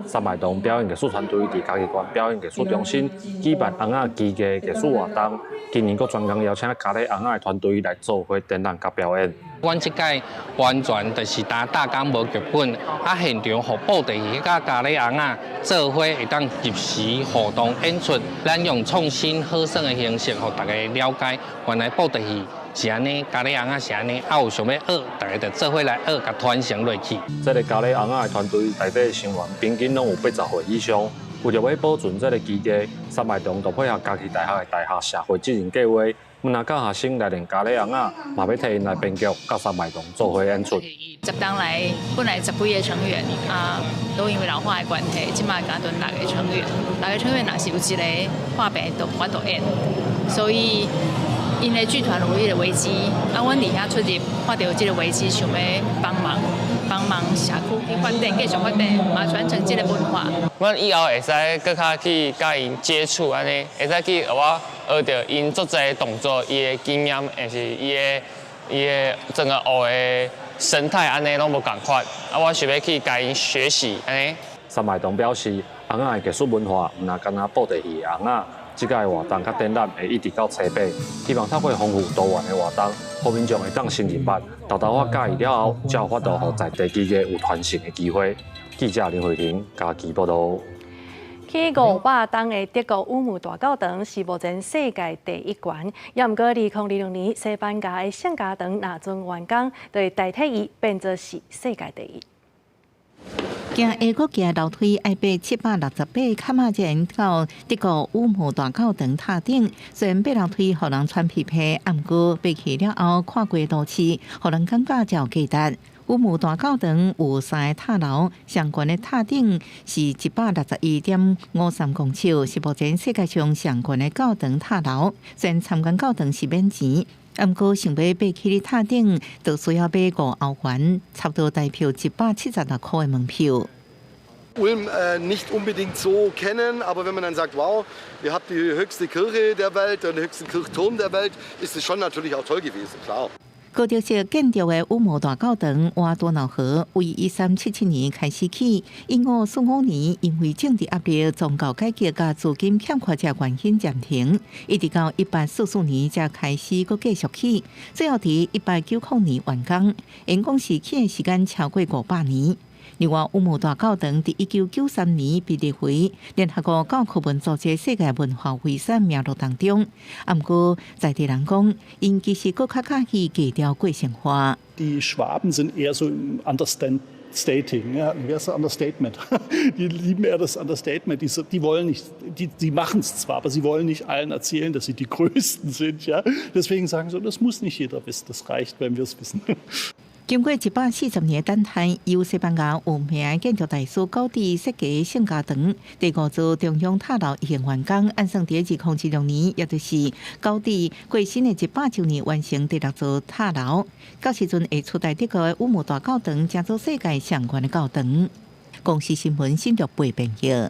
三麥堂表演藝術團隊佇嘉義縣表演藝術中心舉辦尪仔技藝藝術活動，今年閣專工邀請咖喱尪仔的團隊來做伙展覽佮表演。阮這屆完全就是焦焦工無劇本，啊現場予布袋戲佮咖喱尪仔做伙會當入時互動演出，咱用創新好耍的形式，予大家了解原來布袋戲是按呢，咖喱尪仔是按呢，啊有想欲學，大家就做伙來學，共傳承落去。這个咖喱尪仔的團隊內底成員平均攏有80歲以上，為著欲保存這个技藝，三捌堂就配合嘉義大學的大學社會責任計劃，毋但教學生來練咖喱尪仔，嘛欲替𪜶來編劇，佮三捌堂做伙演出。十冬來本來十幾个成員啊，都因為老化的關係，這馬敢剩六个成員。六个成員若是有一个破病，都無法度演，所以𪜶的劇團有彼个危機，啊，阮佇遐出入，看著這个危機，想欲幫忙，幫忙社區去發展，繼續發展，嘛傳承這个文化。阮以後會使閣較去佮𪜶接觸，按呢會使去予我學著𪜶足濟動作，伊的經驗，抑是伊的整個學的生態，按呢攏無仝款。啊，我想欲去共𪜶學習，按呢。三捌堂表示，尪仔的藝術文化，毋但干焦布袋戲的尪仔，這屆活動佮展覽會一直到初八，希望透過豐富多元的活動，予民眾會當先認捌，沓沓仔佮意了後，才有法度予在地技藝有傳承的機會。記者林慧婷嘉義報導。起500棟的德國烏姆大教堂是目前世界第一懸，也毋過2026年西班牙的聖家堂若陣完工，就會代替伊變做是世界第一。行下閣行樓梯愛爬768坎仔，才會到德國烏姆大教堂塔頂。雖然爬樓梯予人喘屁屁，毋過爬去了後看過都市，予人感覺真有價值。烏姆大教堂有三个塔樓，上懸的塔頂是161.53公尺，是目前世界上上懸的教堂塔樓。雖然參觀教堂是免錢，毋過想欲爬去塔頂，就需要買5歐元，差不多台票176塊的門票。 Ulm nicht unbedingt so kennen, aber wenn man dann sagt, wow, ihr habt die höchste Kirche der Welt, den höchsten Kirchturm der Welt, ist es schon natürlich auch toll gewesen, klar. 哥德式建築的烏姆大教堂，倚多瑙河，為1377年開始起，1545年因為政治壓力、宗教改革佮資金欠缺這原因暫停，一直到1844年才開始閣繼續起，最後佇1890年完工。總共是起的時間超過500年。另外，烏姆大教堂佇1993年被列為聯合國教科文組織世界文化遺產名錄當中。毋過，在地人講，𪜶其實閣較佮意低調過生活。 Die Schwaben sind eher so im Understating, ja, wie heißt das Understatement? Die lieben eher das Understatement. Die wollen nicht, die machen es zwar, aber sie wollen nicht allen erzählen, dass sie die Größten sind. Ja? Deswegen sagen sie, das muss nicht jeder wissen, das reicht, wenn wir es wissen. 經過140年等待，由西班牙有名的建築大師高迪設計聖家堂第五座中央塔樓已經完工，按算佇2026年，也就是高迪過身的100週年完成第六座塔樓。到時陣會取代德國的烏姆大教堂，成做世界上懸的教堂。公視新聞新竹背編譯。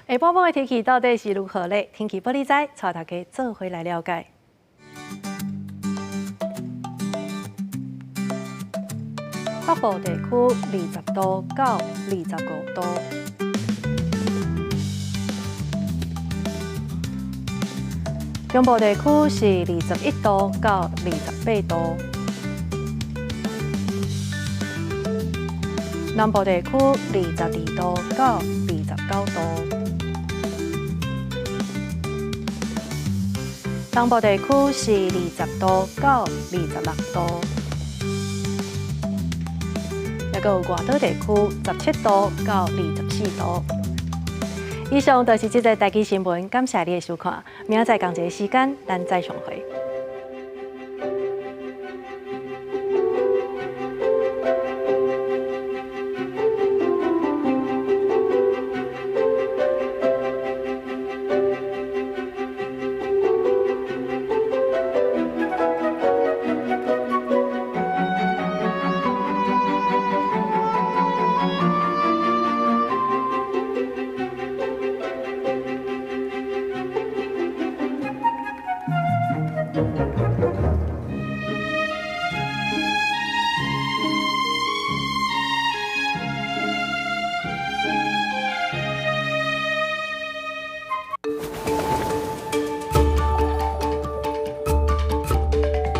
下晡晡的天氣到底是如何咧？天氣報你知，帶大家做伙來了解。北部地區20度到25度，中部地區是21度到28度，南部地區22度到29度，東部地區是20度到26度。抑閣有外島地區17度到24度。以上就是這節台語新聞，感謝你的收看。明仔載仝一个時間，咱再相會。